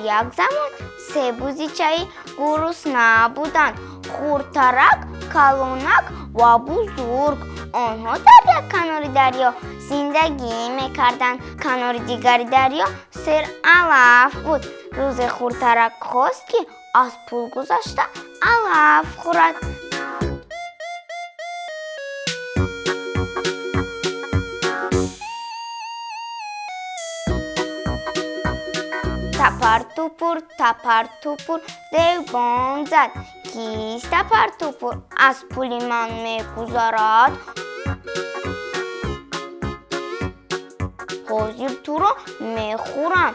Як замон се бузичаи гурусна буданд: хурдтарак, калонак ва бузург. Онҳо дар як канори дарё зиндагӣ мекарданд. Канори дигари дарё сер алаф буд. Рӯзе хурдтарак хост, ки аз пул гузашта алаф хӯрад. Тапар-тупур, тапар-тупур, дев бонг зад: «Кист тапар-тупур аз пули ман мегузарад? Ҳозир туро мехӯрам».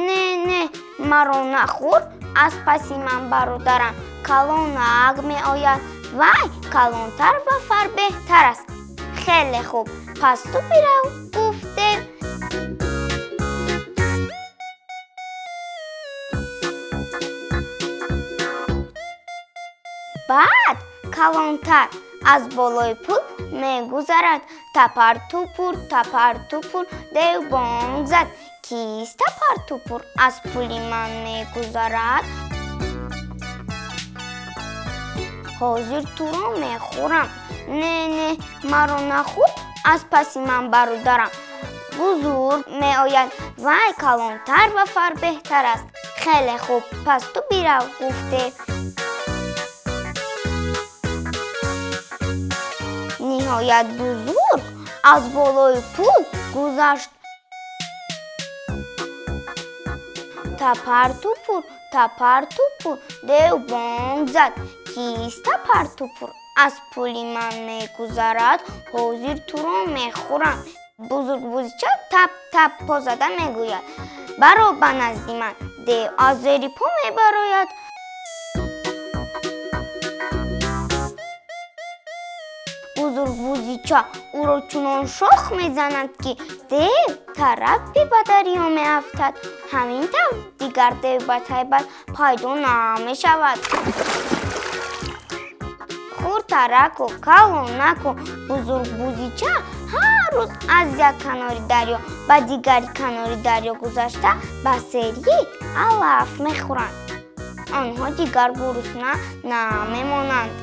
«Не, не, маро нахӯр, аз паси ман бародарам калонак меояд. Вай калонтар ва фарбеҳтар аст». «Хеле хуб, пас ту бирав», гуфт дев. Баъд калонтар аз болои пул мегузарад. Тапар-тупур, тапар-тупур, дев бонг зад: «Кист тапар-тупур аз пули ман мегузарад? Ҳозир туро мехӯрам». «Не, не, маро нахӯр, аз паси ман бародарам бузург меояд. Вай калонтар ва фарбеҳтар аст». «Хеле хуб, пас ту бирав», гуфт дев. Ниҳоят бузург аз болои пул гузашт. Тапар-тупур, тапар-тупур, дев бонг зад: «Кист тапар-тупур аз пули ман мегузарад? Ҳозир туро мехӯрам». Бузург бузича тап-тап по зада мегӯяд: «Баро ба назди ман». Дев аз зери по мебарояд. Бузург бузича ӯро чунон шох мезанад, ки дев тарафи ба дарё меафтад. Ҳамин тавр дигар дев ба ҳайбат пайдо намешавад. Хурдтараку, калонаку бузург бузича ҳар рӯз аз як канори дарё ба дигари канори дарё гузашта, ба серӣ алаф мехӯранд. Онҳо дигар гурусна намемонанд.